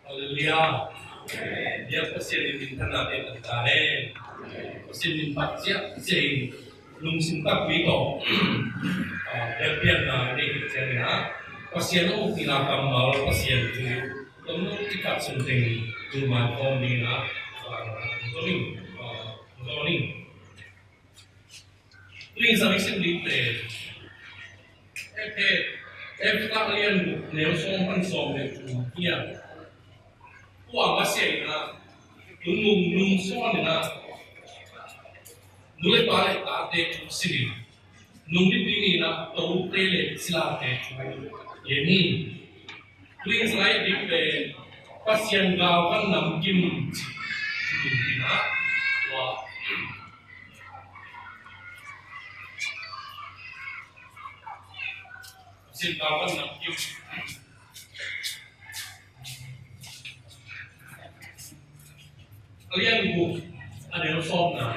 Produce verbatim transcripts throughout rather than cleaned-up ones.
Halleluiah. Biak Pasian in minthanna te tak ta hen. Pasian min phat ciah ciah in lungsim takpi tawh, ah, biakpiakna nei hi ciangin ah, Pasian a ukna kammal, Pasian thu, tawmno tikah sung teng tul mai khawm dingin ah, ah, zo ning, ah, zo ning. Tuin sang i sim ding pen, Efesa, Efesa a lian guk, neu sawm pan sawm le guk hi a. Tua masiah in ah, nunung nung sawn in ah, nu le pa le tate thu sin in, nungnipi ni in ah, tote le silate thu gen hi. Tuin sang i sim ding pen, Pasian galvan namkim ci, ci in ah, tua Pasian galvan namkim. A lian guk, a neu sawmna,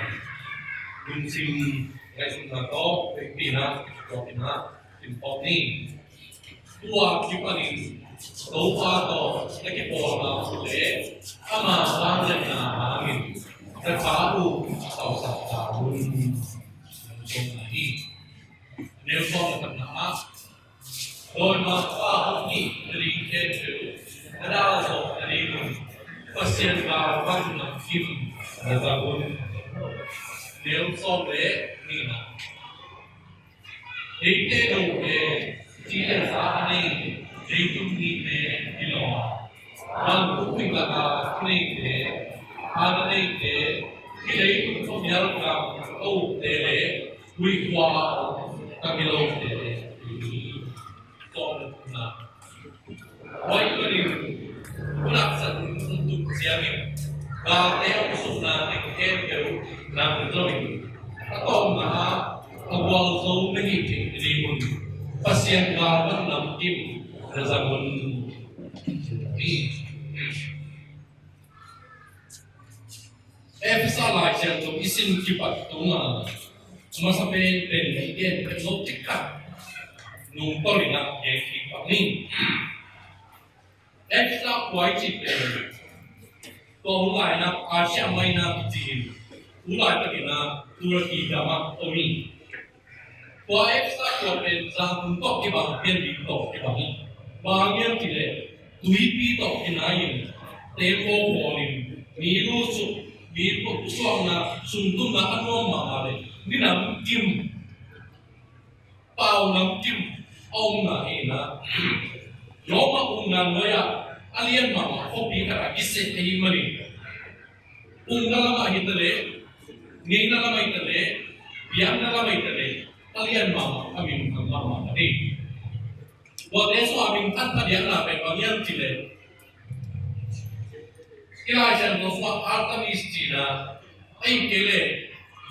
lungsim ngaihsutna tawh vekpi in ah, vekpi in ah, sim phawk ni. Tua kipanin Topa tawh na kipawlna uh le ama vangliatna hangin na tha uh tawlsak ta un. Neu sawm na takna ah, dawimangpa hong hih nading khempeuh na dalzawh nadingun Pasian galvan namkim na zang un. Neu sawm le nihna, eite no he, ci le sa a nei, leitung mite hi lo a, van bup ing laka thuneite, a na neite, hih leitung khuamial gam a ukte le huihkhua a om ka gilote hi hi. Tawmna. Huai panin hun a sak hun tuk ciangin, galte a hong sukna teng khempeuh nang zo in, a tawpna ah a gualzo na hih theih nadingun Pasian galvan namkim na zang un. Efesa Lai Siangtho i sim kipat tungah, a masa pen pen i gen pen lo tikah nungpau in ah gen kipat ni. Efesa khua i cih pen, tua hun lai-in ah Asia Minor kici in, tu laitakin ah Turkey gam ah om hi. Tua Efesa khua pen zangtung tawh kibang, pianpih tawh kibang hi. Bang hang hiam cih leh, tuipi tawh kinai-in, tembaw bawlin, mi lusuk, mi pusuakna, sungtumna a nuam mahmah leh, minam kim, pau namkim a omna hi in ah, Roma umna nuai-ah a lian mahmah khuapi khat ah kiseh ahih manin, umna lamah hi ta leh, ngeina lamah hi ta leh, biakna lamah hi ta leh, a lian mahmah, a minthang mahmah hi. Tuate sungah a minthang phadiakna pen bang hiam cih leh, i Lai Siangtho sungah Artemis cihna, ahih kei leh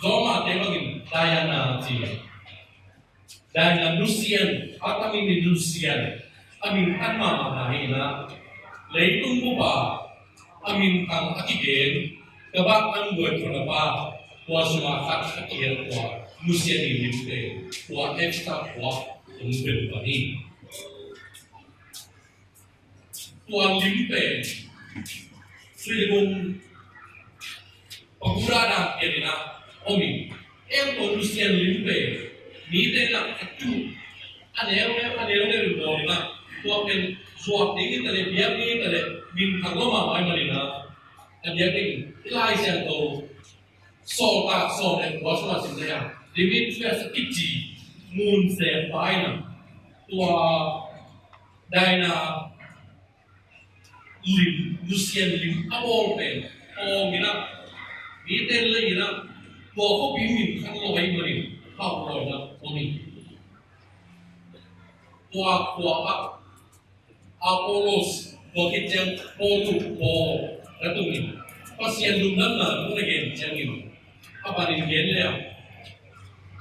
Roma-te bangin Diana ci. Diana nusian, Artemis nusian, a minthang mahmahna hi in ah, leitung bup ah a minthang a kigen, kabak an buai khonapa, tua sungah khat a kigen tua nusian i lim pen, tua Efesa khua hong pia uh hi. Tua lim pen, sui le bung, pagoda dan pian in ah om hi. Em, tua nusian lim pen, mite in ah a tu, a neu neu, a neu neu in bawl in ah, tua pen zuak ding hi ta leh, biak ding hi ta leh, minthang lua mahmah ahih manin ah, a biak ding, i Lai Siangtho Sawltak sawm le kua sungah sim leh, Demetrius a kici mun sempa in ah, tua Diana lim, nusian lim a bawl pen, awng in ah, mite lei in ah, tua khuapi minthang lua ahih manin, hauh lua in ah om hi. Tua khua ah Apollos, tua khit ciang Paul, Paul na tung in, Pasian lungdamna thu na gen ciangin, a panin gen leh,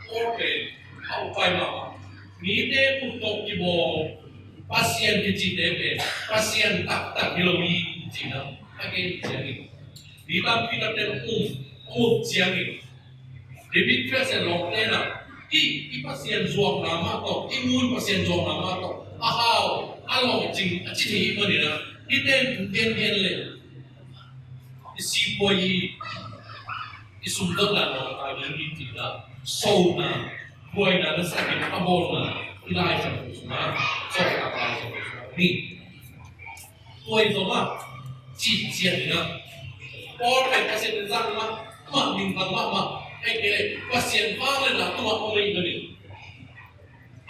Paul pen a upai mahmah. Mite khut tawh kibawl pasian kicite pen pasian taktak hi lo hi, ci-in a gen ciangin, mi tampi takte in um, um ciangin, Demetrius in lawngte in ah, i, i Pasian zuakna mah tawh, i mun Pasian zuakna mah tawh a hau, a lawhcing a ci hi manin ah, Hihte in thu gengen le i sipuai i, i sumdotna nawngkai ding hi cihna, sona buaina na sakin a bawlna i Lai Siangtho sungah, sawltak Lai Siangtho sungah hi. Tua hi zongah cihcian inah Paul pen Pasian in zang mahmah, minthang mahmah, ahih kei leh Pasian vangliatna tungah om ahih manin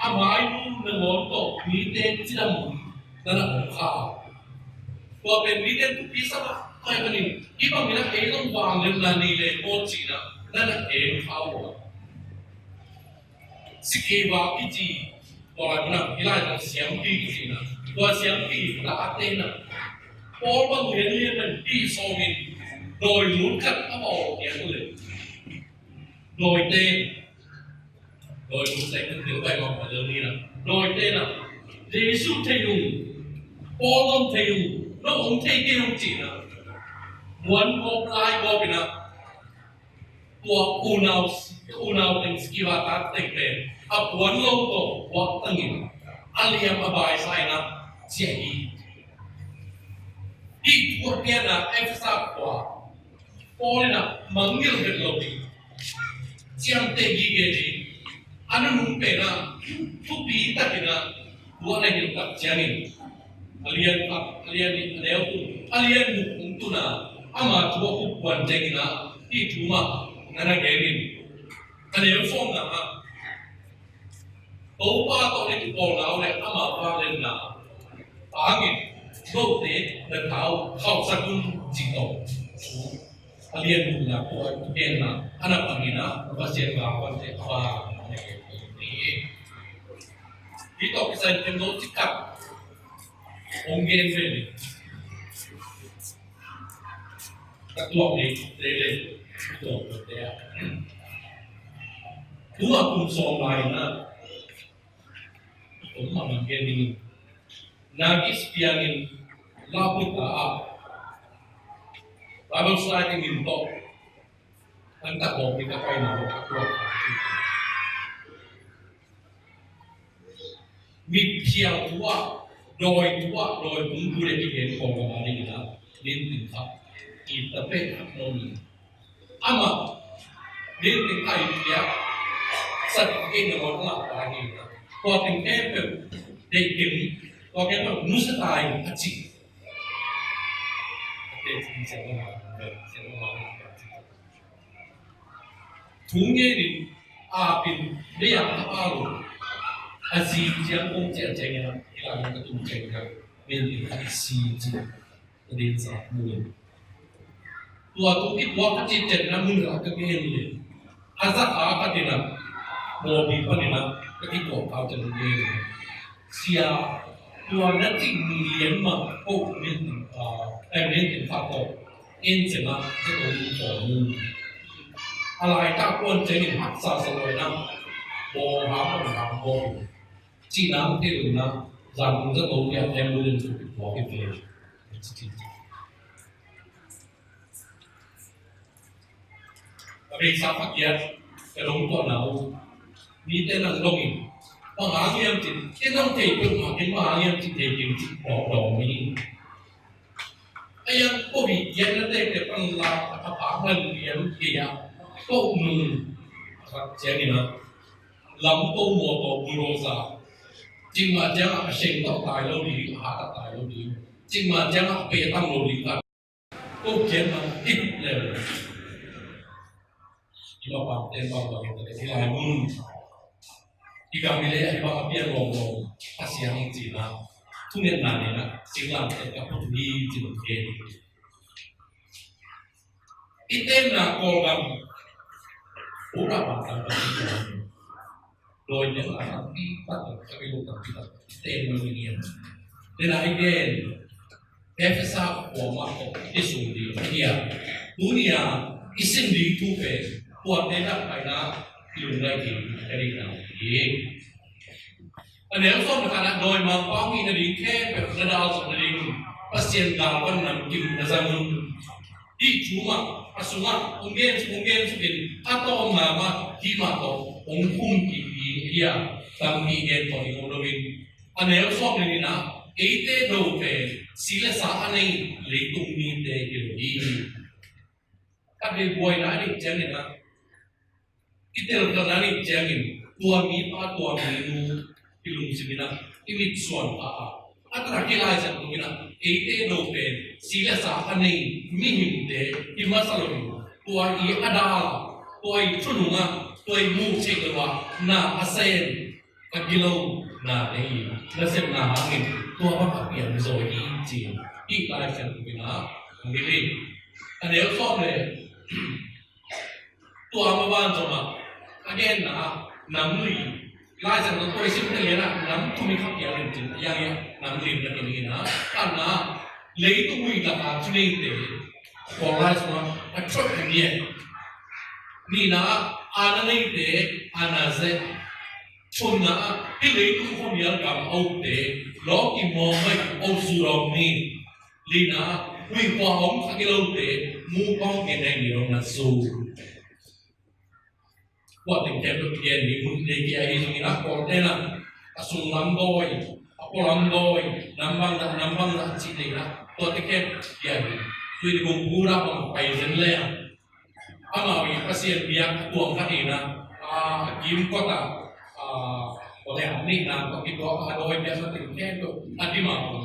a mainu nangawn tawh mite cidam na na om kha. Tua pen mite thupi sa mahmah ahih manin hih bangin ah ei zong vangliatna nei leng maw cihna na na en kha uh a. Sikeva kici, tua lai munah i Lai zong siampi kici na, tua siampi la a te na, Paul bang lianlian man pi sawmin dawi mun khat a va aw pian uh le. Dawite, dawi mun sai kan deu bai mang pa deu ni na, dawite na, Jesu thei ung, Paul zong thei ung, no ong thei kei ung ci na, muan gawp lai gawp ina, tua unau, unau teng Sikeva tat teng pen a puan lo tawh puak tangin a liam a baisa inah ciah hi. Hih thu a pianna Efesa khua Paul inah mangngilh het lo ding, ciamteh gige ding, a nunung penah thupi takinah tua na hilh tak ciangin a lian khat, a lian nih, a neu thum, a lian guk hong tun a, ama thu a khup kuan tengin ah hih thu mah na na gen in. A neu sawmna ah Topa tawh na kipawlna uh le ama vangliatna hangin note na tha uh khauhsak un cih tawh thu a lian gukna khua a genna a na pangin ah Pasian vangliatna a vang a na gen hi. Hih tawh kisai pen no cikak hong gen ve ni. Ka tuak ni tele tuak te a. Tua kum sawm lai na kum ma man gen ni. Nagis piangin laputa a Bible Society min tawh an tak bawk ni ka paina bawk a tuak. Mitphial thu ah, dawi thu ah, dawi kung thu le kigen khawng a ma ding ina, nin ting kha, i ta pen hak no ni. Amah, nin ting kha i pia, sat kei na wan la pa ni na. Tua ting khe pe, dei ting, tua khe pe, nusa tai a ci. Te ting se ma, se ma, thu ngenin apin beiang a pau a zi ciang kong ciang ciang ina i lam ka tum ciang ina min in a si ci ka din sa mun. Tua tu ki tua ka ci ciang ina mun ra ka gen le a za a ka tina mo bi pa nina ka ki tua ka ciang gen le. Sia, tua na cih mi lian mah ko min, ah, eh, min tin kha ko. In cih mah, cih ko min ko min. A lai tak kuan cih in haksa sa loi na. Bawng ham, bawng ham, bawng. Cih nang te loi na. Zan kung sa ko tia, em loi na cih ko ke pe. Cih, cih, cih. A beisa kha kiat ka dong tuahna uh. Mite nang dongin bang hang hiam cin, ken nang thei peuhmah ken bang hang hiam cin thei kei cin dawng dawng mi. A yang ko hi kiat na tek te pan la a phak ngan lian kei a ko nung a khat ciangin a lam ko mawtaw bulldozer. Cingmah ciangah a seng tawh tai lo ding, a hat tawh tai lo ding. Cingmah ciangah a pe tam lo ding. Ko kian bang it lel. I mapang ten bang bang it lel. I lai mun. I gam i le i bang a pian lawng lawng. A siang cina. Thungetna nena. Singlam ten ka put hi cin ke. I tenna Kawlgam. Ura bang tam ka put hi. Dawi nih a tampi tak, a tampi tak, ten lo ni. Tena i gen Efesa khua mah tawh i sung ding hi a. Tuni a i sim ding thu pen tua tena paina i lungngai ding ka ding na hi. A neu sawm na khat ah dawimangpa hong hih nading khempeuh na dalzawh nading Pasian galvan namkim na zang un. Hih thu mah a sungah hong gen suk, hong gen suk in a tawpna mah hih mah tawh hong khum kik ding hi a, tampi gen tawh i hong lo in. A neu sawm le nihna ah Eite do pen si le sa a nei leitung mite hi lo hi. Khatvei buaina a neih ciangin ah, i telkhalna a neih ciangin, tua mipa tua minu i lungsim in ah, i mitsuan pha a, a taktak i Lai Siangtho in ah, eite do pen si le sa a nei mihingte hi masa lo in, tua i a dal, tua i thunung ah, tua i muh theih lo a na a sem, a gilo na nei, nasepna hangin tua bang a piang zaw hi ci-in i Lai Siangtho in ah hong hilh hi. A neu sawm le tua maban zong ah a genna ah nam li, Lai Siangtho tua i sim thei lian ah nam thum i kha piang in cin, a yang i nam li na gen hi na, a na leitung ui lak a thuneite, Paul Lai sung ah a thuak a ngiat. Nihna ah a na neite, a na zeh. Thumna ah hih leitung khuamial gam a ukte, lawki mawng mai a ukzul om ni. Lina ah huih hua om a gilote, mu kawng gen a i mi om na zu. Tua teng khempeuh tua kigen ni, hun nei kia hi zongin ah, Kawlte in ah a sung lam dawi, a pua lam dawi, nam bangzah nam bangzah cih nei in ah, tua teng khempeuh tua kigen hi. Tua in i gum buda bang pai zen le ah, amau i Pasian biak a tuang khat in ah, a kim kawt ah, a, tua le a neihna tua kituak a dawi biak na teng khempeuh a dim a kum,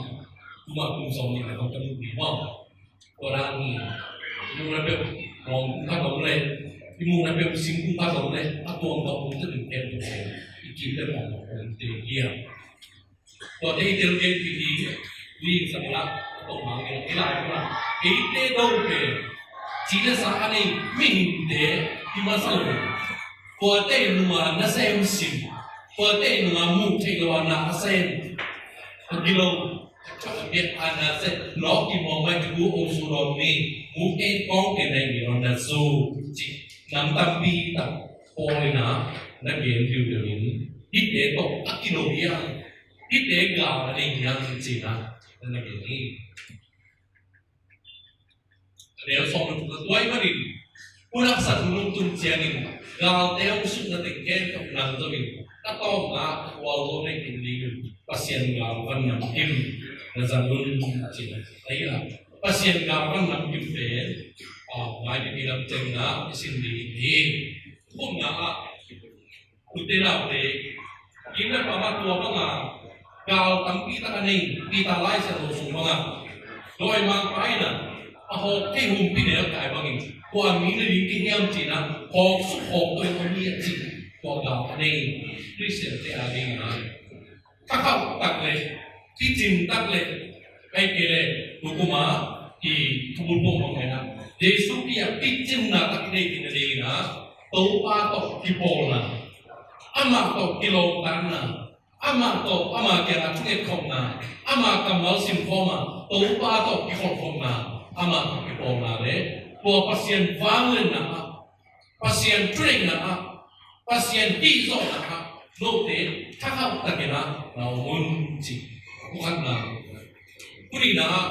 kum a kum sawm nih na kawt a kum nih maw. Tua dan hi. I muhna peuh nawng khat om le, i muhna peuh singkung khat om le, a tuamtuam om te ding pen tua pen i kim te mawh mawh om te hi a. Tuate i tel gen pi hi. Ning sang la, a tawh mang in i lai kua, eite do pen si le sa a nei mihingte hi masa lo. Tuate nunga nasem sim, tuate nunga muh theih lo a na a sem, a gilo, a thuak a ngiat, a na zeh, lawki mawng mai a ukzul om ni, mu kawng gen a i mi om na zu, ci nam tampi tak Paul in ah na gen diudiu in, hihte tawh a kilo hi hang, hihte gal a nei hi hang ci-in ah na gen hi. A neu sawm le thumna, tua ahih manin hun haksa thu nong tun ciangin, galte hong sutna teng khempeuh nang zo in, a tawpna a khualzo nei khin dingin Pasian galvan namkim na zang un, ci-in ah. Ahi a, Pasian galvan namkim pen, a, Lai Biakinn lam teng ah i sim ding hi. Thumna ah, ute naute, kim le pam ah tua bang a gal tampi tak a nei, Peter Lai Siangtho sung bang a, dawimangpa in ah a hawk thei humpinelkai bangin, kua mi na ding kihiam ci-in ah, hawk suk hawk tawh in om hi a ci. Tua gal a nei Khristiante a ding in ah, thakhauh tak le, picin tak le, ahih kei leh, tu kum a i thubul phuang bang mah in ah, Jesu Khrist a picinna tak i neih ding a ding in ah, Topa tawh kipawlna, amah tawh kilawmtatna, amah tawh, amah kiangah thungetkhopna, amah kammal simkhawm a, Topa tawh kikholhkhopna, amah tawh kipawlna le, tua Pasian vangliatna ah, Pasian thuneihna ah, Pasian hihzawhna ah, note thakhauh takin ah na om un, ci. Khatna. Khatna ah,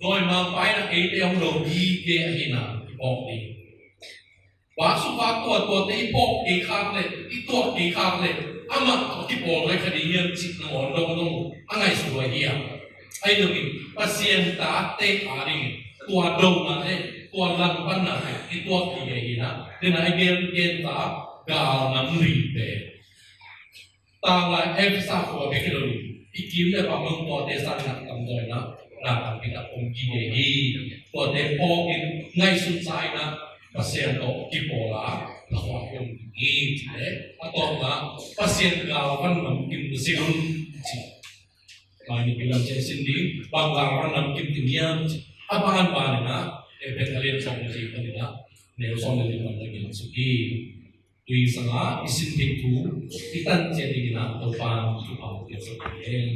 dawimangpa in ah eite hong do gige ahihna i phawk ding. Vasu vak tuatuate i phawk kei khak leh, i tuak kei khak leh, amah tawh kipawl lai kha ding hiam cih nangawn dongdong a ngaihsut uh ahi a. Ahi zongin Pasian tate a dingin tua dona le tua langpanna i tuak kik hi a. Tua ahih manin i gen, gen ta, gal nam li pen, tanglai Efesa khua bek hi lo in, i kim le pam bang tuate sangin ah tamzaw in ah na tampi tak om gige hi. Tuate phawkin ngaihsutsa in ah Pasian tawh kipawl a, a khuak hi om ding hi, ci leh a tawpna, Pasian galvan namkim na zin un, ci. Mai ni pi lam ci a sin ding, bang galvan namkim ding hiam, ci. A banban in ah Efesa lian sawm le li panin ah neu sawm le li pan na gen suk hi. Tui sangin i sin theih thu i tan ciat dingin ah Topa'n thupha hong piaksak ta hen.